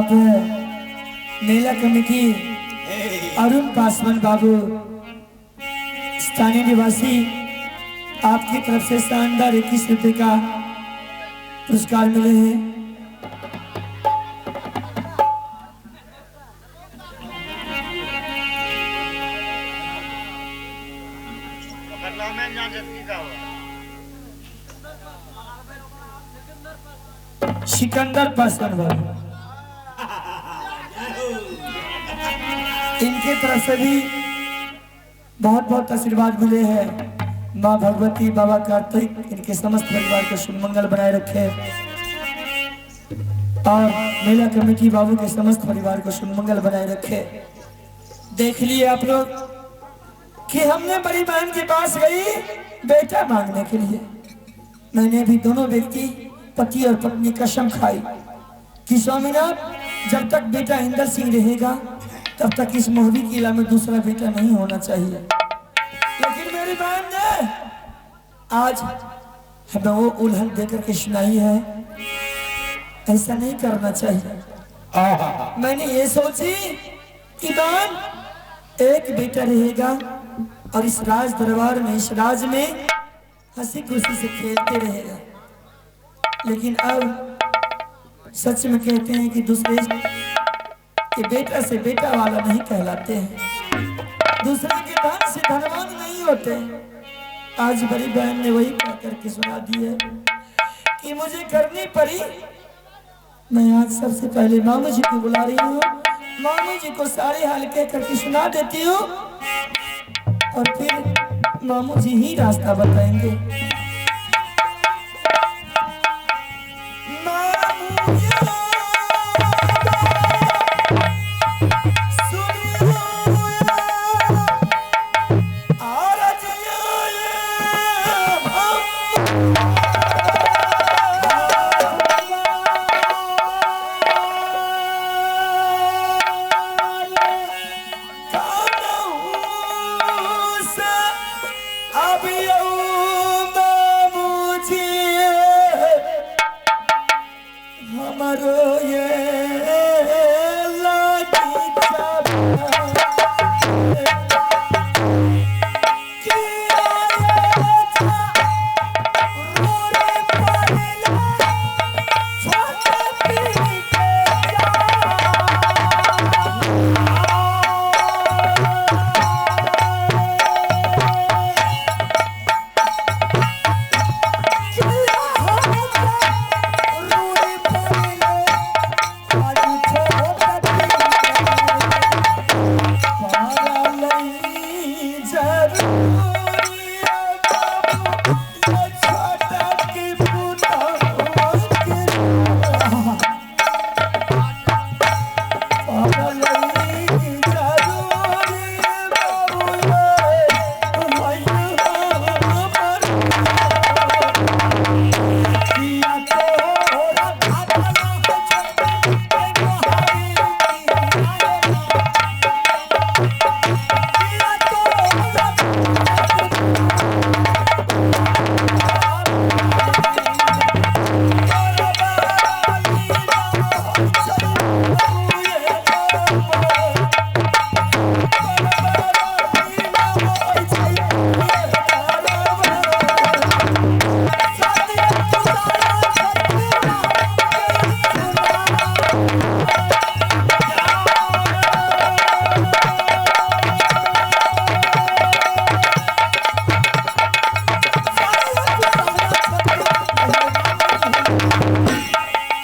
आप मेला कमेटी अरुण पासवान बाबू स्थानीय निवासी, आपकी तरफ से शानदार 21 रुपए का पुरस्कार मिले हैं। सिकंदर पासवान बाबू, इनके तरफ से भी बहुत बहुत आशीर्वाद मिले हैं। माँ भगवती बाबा कार्तिक इनके समस्त परिवार को शुभ मंगल बनाए रखे और मेला कमेटी बाबू के समस्त परिवार को शुभ मंगल बनाए रखे। देख लिए आप लोग कि हमने बड़ी बहन के पास गई बेटा मांगने के लिए। मैंने भी दोनों व्यक्ति पति और पत्नी कसम खाई कि स्वामीनाथ जब तक बेटा इंदर सिंह रहेगा तब तक इस मोहरी किला में दूसरा बेटा नहीं होना चाहिए। लेकिन मेरी बहन ने आज हमें वो उल्हन देकर के सुनाई है, ऐसा नहीं करना चाहिए। मैंने ये सोची कि बहन एक बेटा रहेगा और इस राज दरबार में, इस राज में हंसी खुशी से खेलते रहेगा। लेकिन अब सच में कहते हैं कि दूसरे के बेटा से बेटा वाला नहीं कहलाते हैं, दूसरे के धन से धनवान नहीं होते। आज बड़ी बहन ने वही कह करके सुना दी है कि मुझे करनी पड़ी। मैं आज सबसे पहले मामू जी को बुला रही हूँ, मामू जी को सारे हाल कह करके सुना देती हूँ और फिर मामू जी ही रास्ता बताएंगे।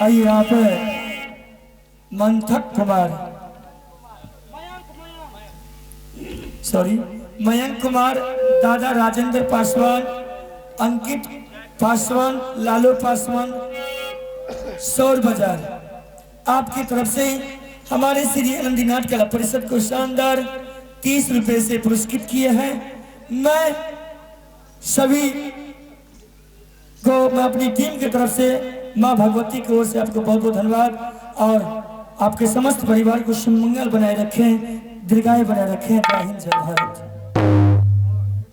आइए आप मंथक कुमार, सॉरी मयंक कुमार, दादा राजेंद्र पासवान, अंकित पासवान, लालू पासवान, सौर बाजार, आपकी तरफ से हमारे श्री आनंदी नाट्य कला परिषद को शानदार 30 रुपए से पुरस्कृत किए हैं। मैं सभी को, मैं अपनी टीम की तरफ से माँ भगवती की ओर से आपको बहुत बहुत धन्यवाद और आपके समस्त परिवार को सुमंगल बनाए रखें, दीर्घायु बनाए रखें। जय हिंद, जय भारत।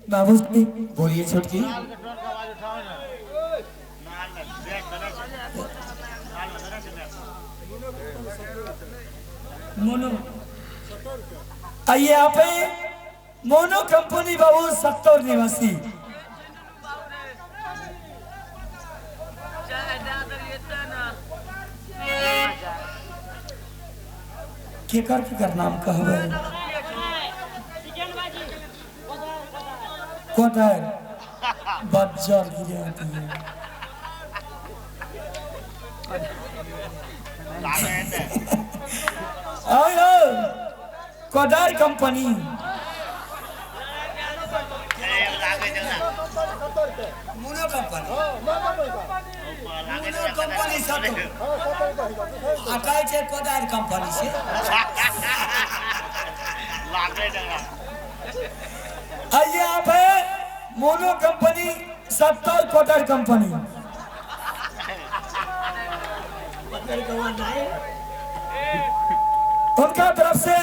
बाबू जी बोलिए छोटकी। मोनो। आइए आप है मोनो कंपनी बाबू सत्तर निवासी। केकर केकर नाम कहबै? कोटर बज्जर गिरे आती है। आयो कोदार कंपनी। मोनो कंपनी, मोनो कंपनी सब आ कहै छै कोदारि कंपनी से। आइए आप है मोनो कंपनी 70 कोटर कंपनी। उनका तरफ से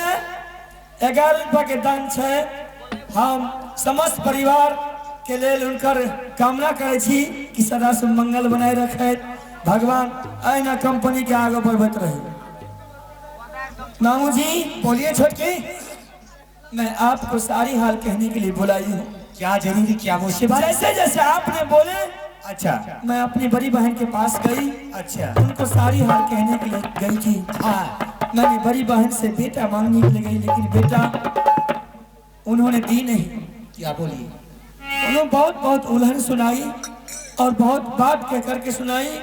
11 रुपया के दान छै। हम समस्त परिवार के लेल उनकर कामना करै छी कि सदा से मंगल बनाए रखे भगवान, अहिना कंपनी के आगे बढ़बैत रहे। मामू जी बोलिए छोटकी। मैं आपको सारी हाल कहने के लिए बुलाई हूँ। क्या जरूरी, क्या मुसीबत? जैसे जैसे आपने बोले अच्छा, मैं अपनी बड़ी बहन के पास गई। अच्छा, उनको सारी हाल कहने के लिए गई थी। हाँ, मैंने बड़ी बहन से बेटा मांगने के लिए गई, लेकिन बेटा उन्होंने दी नहीं। क्या बोली? उन्होंने बहुत बहुत उलहन सुनाई और बहुत बात कह करके सुनाई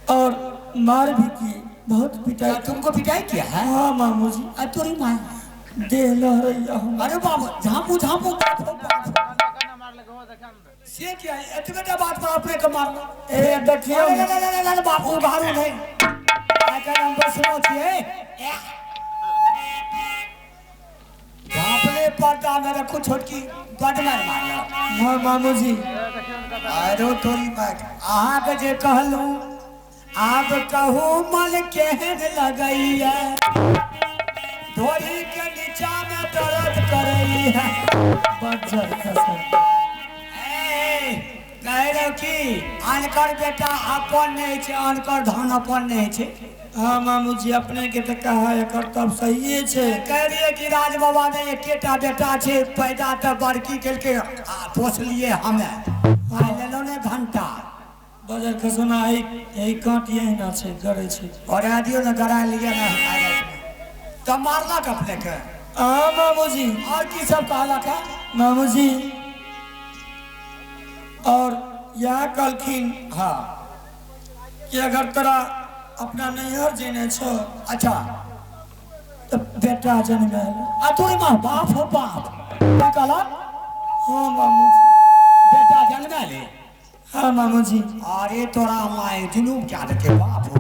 और मार भी की, बहुत पिटाई। तुमको पिटाई किया है? हाँ मामू जी। अब तोरी माँ देह लहरैया हम। अरे बाप, झापू झापू बाप हो बाप। से क्या है? एतबे टा बात पर अपने के मारलो। ए देखियो। अरे ले ले ले ले बाप, उभारू नहीं। आइ काल्हि हम बैसलो छियै। झापले पर्दा में रखू छोटकी, बड मार मारलो। हाँ मामू जी। अरे तोरी बात अहाँके जे कहलहुँ, आब कहू मन केहन लगैया, धोरी के नीचा में दर्द करैया। बज्जर खसल। कहि रहौ कि अनकर बेटा अपन नहि छै, अनकर धन अपन नहि छै। हाँ मामू जी, अपने के तो कहा एकर तब सहिए छै। कह रहियै कि राज बाबा ने एकेटा बेटा छै, पैदा तऽ बड़की केलकै, आ पोसलियै हमे, आइ लेलहुँ ने घंटा। बजर खसोना है कांट यही छै, गड़ै छै। गड़ा दियौ ने, गड़ा लिअ ने। तऽ मारलक अपने के? हाँ मामू जी। और की सब कहलक है? मामू जी और यह कहलखिन हाँ कि अगर तोरा अपना नैहर जेने छो, अच्छा, तो बेटा जन्मायल। आ तोरी माँ बाप हो बाप की कहलक? हाँ मामू जी। बेटा जन्माले? हाँ मामू जी। अरे तोरा माय जुलूम क्या देखे बाप हो।